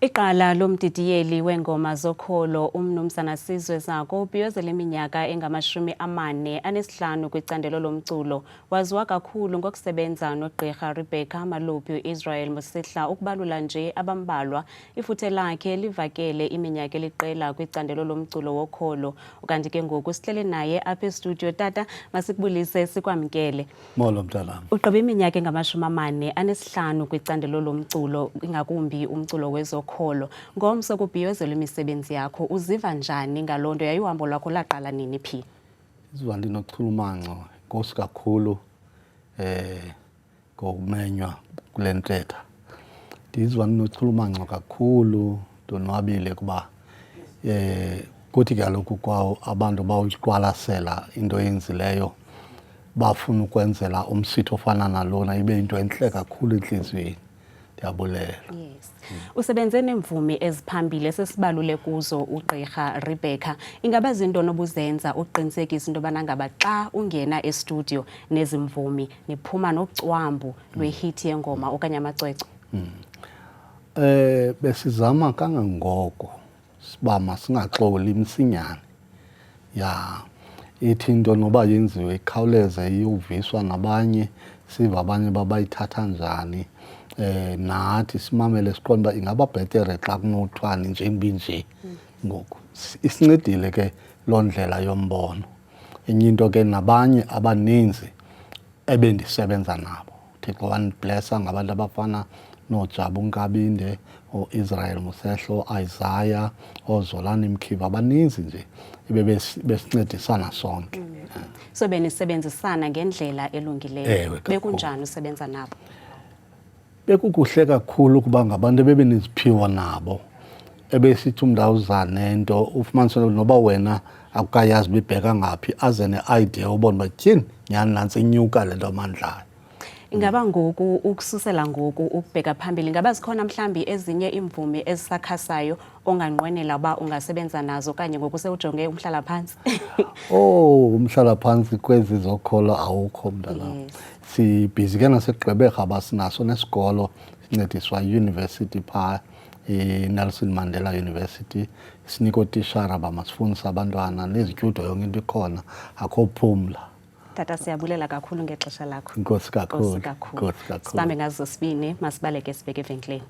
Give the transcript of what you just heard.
Iqala lomdidiyeli weengoma zokholo uMnumzana Sizwe Zako ubhiyozela iminyaka engama-45 kwicandelo lomculo. Waziwa kakhulu ngokusebenza noGqirha Rebecca Malope, uIsrael Mosihla ukubalula nje abambalwa. Ifuthe lakhe livakele iminyaka eliqela kwicandelo lomculo wokholo. Ukanti ke ngoku sihlele naye apha estudiyo. Tata, masikubulise sikwamkele. Molo mntanam. Ugqiba iminyaka engama-45 kwicandelo lomculo, ingakumbi umculo wezokholo. Ngomso kubhiyozelwa imisebenzi yakho. Uziva njani ngaloo nto? Yaye uhambo lwakho laqala nini phi? Ndiziva ndinochulumanco, enkosi kakhulu ngokumenywa kule ntetha. Ndiziva ndinochulumanco kakhulu, ndonwabile kuba kuthi kaloku kwa abantu bawuqwalasela into oyenzileyo bafuna ukwenzela umsitho ofana nalona ibe yinto entle kakhulu entliziyweni. Ndiyabulela. Yes. Usebenze neemvumi eziphambili esesibalule kuzo uGqirha Rebecca. Ingaba zintoni obuzenza ukuqinisekisa into yobana ngaba xa ungena estudiyo nezi mvumi niphuma nocwambu lwehithi yengoma okanye amacwecwe? Besizama kangangoko siba masingaxoli msinyane. Ya, ithi into noba yenziwe ikhawuleze iyoviswa nabanye, sive abanye babayithatha njani. Nathi simamele siqonde uba ingaba bhetere xa kunothiwani njengoba inje ngoku. Isincedile ke loo ndlela yombono. Enye into ke nabanye abaninzi ebendisebenza nabo, Thixo wandiblessa ngabantu abafana nooJabu Nkabinde, ooIsrael Mosehlo, ooIsaiah, ooZolani Mkhiva, abaninzi nje besincedisana sonke. So benisebenzisana ngendlela elungileyo. Ewe, kakhulu. Bekunjani usebenza nabo? Bekukuhle kakhulu kuba ngabantu ebebeneziphiwo nabo. Ebesithi umntu awuza nento ufumanise noba wena akukayazi uba ibheka ngaphi, aze ne-idea ubone uba tyhini nyhani nantsi inyuka le nto amandlayo. Ingaba ngoku ukususela ngoku ukubheka phambili, ingaba zikhona mhlawumbi ezinye iimvumi ezisakhasayo onganqwenela uba ungasebenza nazo okanye ngoku sewujonge umhlalaphantsi? Oh, umhlalaphantsi kwezi zokholo awukho mntanam. Sibhizi ke naseGqeberha uba sinaso nesikolo sincediswa yiyunivesithi phaa, iNelson Mandela University. Sinika ootishara uba masifundise abantwana nezityudo, yonke into ikhona, akho phumla. Tata, siyabulela kakhulu ngexesha lakho. Enkosi kakhulu. Enkosi kakhulu. Enkosi kakhulu. Sibambe ngazo sibini, masibaleke sibheke evenkileni.